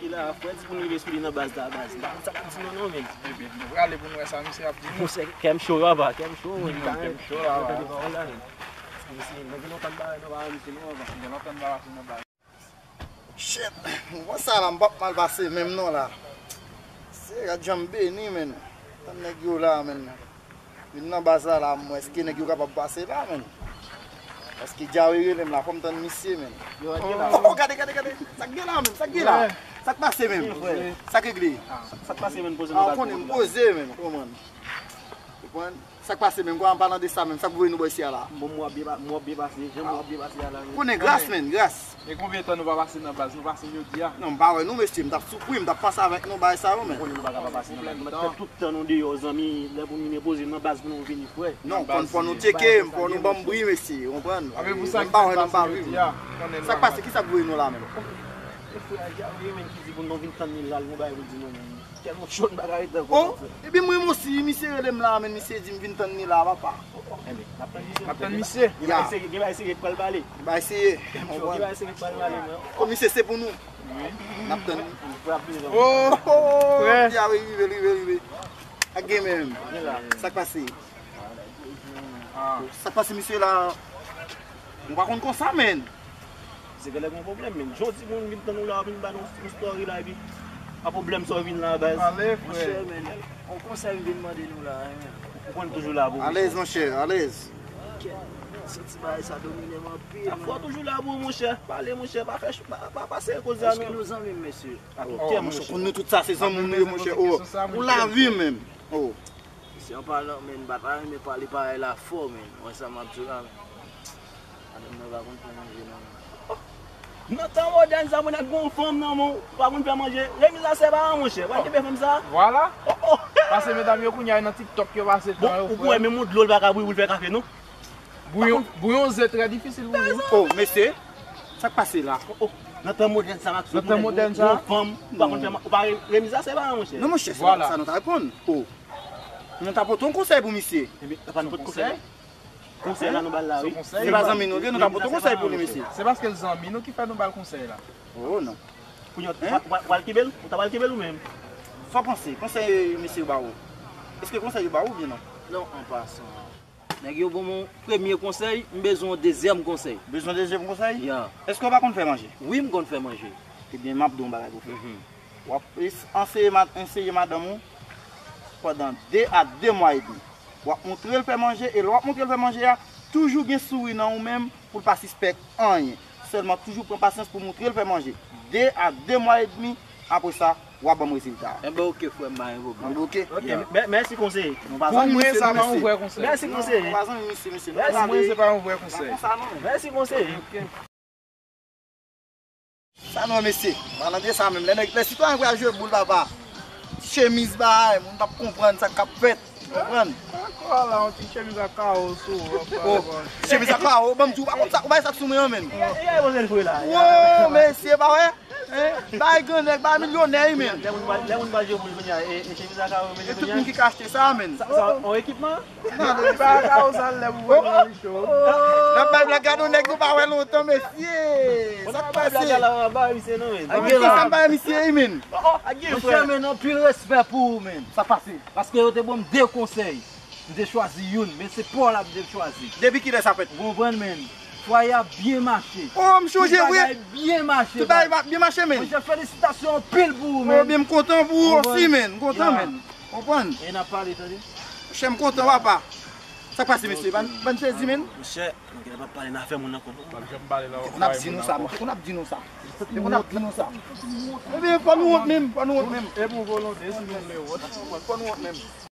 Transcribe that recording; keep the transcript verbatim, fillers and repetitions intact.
Ki la, frè, di pou n rive sou li nan baz la, baz. M pa konn sa l ap di nou non, men. Ebyen, nou prale pou n wè sa misye ap di nou. Monchè, kè m cho, papa, kè m cho, men. Kè m cho, papa. Tande pawòl la, men. Paske misye, mwen gen lontan m pa wè nan baz misye non, papa. Gen lontan m pa pase nan baz. Shit, mwen sa la, m p ap mal pase menm non la. Se gad jan m beni, men. Tann nèg yo la, men. Vin nan baz la, la, m wè èske nèg yo kapab pase la, men. Èske Djawi rele m la, fò m tann misye, men. Yo, yo. Oh, oh, gade, gade, gade. Sa k gen la, men, sa k gen la? Sa k pase, men? Sa k regle? Sa k pase, men, poze nan baz la. Ah, ou konnen m poze, men, kòman? Ou konprann? Sa k pase, men, kòman, an palan de sa, men, sa k voye nou bò isi a la? Bon, mwen ap byen pa-, mwen ap byen pase, jan mwen ap byen pase a la, men. Konnen gras, men, gras. E konbyen tan nou pa pase nan baz? Nou pase jodi a? Non, m pa wè nou, mesye. M t ap soufri, m t ap panse avèk nou, bagay sa yo, men. Ou konnen nou pa ka pa pase nan baz. Mwen t ap fè tout tan nou deyò, zanmi. Lè pou nou vin poze nan baz pou nou vini, frè. Non, konn fò nou tcheke, fò nou ban m bri, mesye. Ou konprann? M pa wè nou, m pa viv. Sa k pase? Kisa k voye nou la, menm? E frè a Djawi, men, ki di pou nou vin tann li la, l gon bagay pou l di nou, men. Tèlman cho, m pa ka ret ankò. Oh, epi mwen osi, misye rele m la, men misye di m vin tann li la, papa. Enben, n ap tann misye. N ap tann misye. Gen bagay serye, gen bagay serye k pral pale. Gen bagay serye. Gen bagay serye k pral pale, non. Komisè, se pou nou. Wi. N ap tann. Oh, oh, oh, frè. Djawi, rive, rive, rive. Ak gen menm. Sa k pase? Ah. Sa k pase, misye la? Mwen pa konn konsa, men. Se genlè gen yon pwoblèm, men. Jodi moun vin tann ou la, vin ba nou yon story la, epi a pwoblèm sa w vin la, baz. Pale, frè. Monchè, men, yon konsèy m vin mande nou la, wi, men. Ou konn toujou la pou ou. Alèz, monchè, alèz. Kèt, santi bagay sa domine m anpil, men. Fò toujou la pou ou, monchè. Pale, monchè, pa fè ch-, pa, pa pase koze a, non. Èske nou zanmi, mesye? A tout kè, monchè. Konn nou tout sa, se zanmi nou ye, monchè. Oh, pou lavi menm. Oh. Mesye, an palan, men, m pa ta renmen pale parèy la fò, men. Wè sa m ap di w la, men. Madanm nan pa konn fè manje non, men. Nan tan modèn sa, mwen nèg gon fanm nan men w, ou pa konn fè manje. Remi sa se pa an, monchè. Wè kenbe fanm sa. Vwala. Oh, oh. Pase medam yo kounye a nan TikTok yo pase tan yo, frè. Bon, ou kwè menm yon dlo l pa ka bouyi pou l fè kafe, non? Bouyon, bouyon ze trè difisil pou li. Oh, mesye, sa k pase la? Oh, oh. Nan tan modèn sa, Maxo, nan tan modèn sa, gon fanm, ou pa konn fè, ou pa re-, remi sa se pa an, monchè. Non, monchè, se pa sa nou ta reponn. Oh. Nou ta pote yon konsèy pou misye. Ebyen, papa, nou pote konsèy. Konsèy la, nou ba l la, wi. Se pa zanmi nou, nou ta pote konsèy pou li, mesye. Se paske l zanmi nou ki fè nou ba l konsèy la. Oh, non. Kounye a, ou pral kenbe l? Ou ta pral kenbe l ou menm? Sa w panse? Konsèy mesye yo ba ou. Èske konsèy yo ba ou oubyen non? Non, an pasan. Nèg yo ban m yon premye konsèy, m bezwen yon dezyèm konsèy. Bezwen dezyèm konsèy? Ya. Èske w pa konn fè manje? Wi, m konn fè manje. Ebyen, m ap di w yon bagay pou fè. Mhm. W ap es-, anseye ma-, anseye madanm ou pandan de a de mwa edmi. W ap montre l fè manje, e lè w ap montre l fè manje a, toujou gen souri nan ou menm pou l pa sispèk anyen. Sèlman toujou pran pasyans pou montre l fè manje. De a de mwa edmi, apre sa, w ap ban m rezilta a. Enben, oke, frè m, pa gen pwoblèm. Enben, oke. Oke, mè-, mèsi, konseye. Nou pa zanmi misye, non, mesye. Mèsi, konseye. Non, nou pa zanmi misye, mesye. Pou mwen, se pa yon vrè konsèy. Pa konsa, non. Mèsi, konseye. Sa nou wè, mesye? Palan de sa menm. Lè nèg, lè sitwayen pral jwe boul, papa, chemiz bay, moun p ap konprann sa k ap fèt. Konprann? Ankò la, yon ti chemiz a kawo sou ou. Oh, chemiz a kawo, ban m di w, pa konn sa, ou bay sa k sou mwen an, menm. Wo, mesye, pa wè? Hein? Bay grannèg, bay milyonè, wi, menm. Lè moun pral, lè moun pral jwe boul kounye a, e, e chemiz a kawo, e tout moun ki ka achte sa, menm. Sa, sa, yon ekipman? Nan, nan, pa ka ou sa lè pou wè nan micho. N ap bay blag, gade yon nèg nou pa wè lontan, mesye. Sa k pase? Sa m bay misye, wi, men. Monchè, men, anpil respè pou ou, men. Sa pase? Paske yo te ban m de konsèy. M te chwazi youn, men se pa w la m te chwazi. Depi kilè sa fèt? Ou konprann, men. Fwaye a byen mache. Oh, m chonje vre. Tout bagay byen mache, men. Tout bagay byen mache, men. Monchè, felisitasyon anpil pou ou, men. Oh, byen, m kontan pou ou osi, men. M kontan, men. Konprann? E n ap pale, tande? Monchè, m kontan, papa. Sa k pase, mesye? Bann, bann sezi, men. Monchè, nou genlè p ap pale nan afè moun ankò, non. N ap di nou sa, monchè, n ap di nou sa. N ap di nou sa. Ebyen, fò nou wont menm, fò nou wont menm. E pou volonte, si nou vle wont. Fò nou wont menm.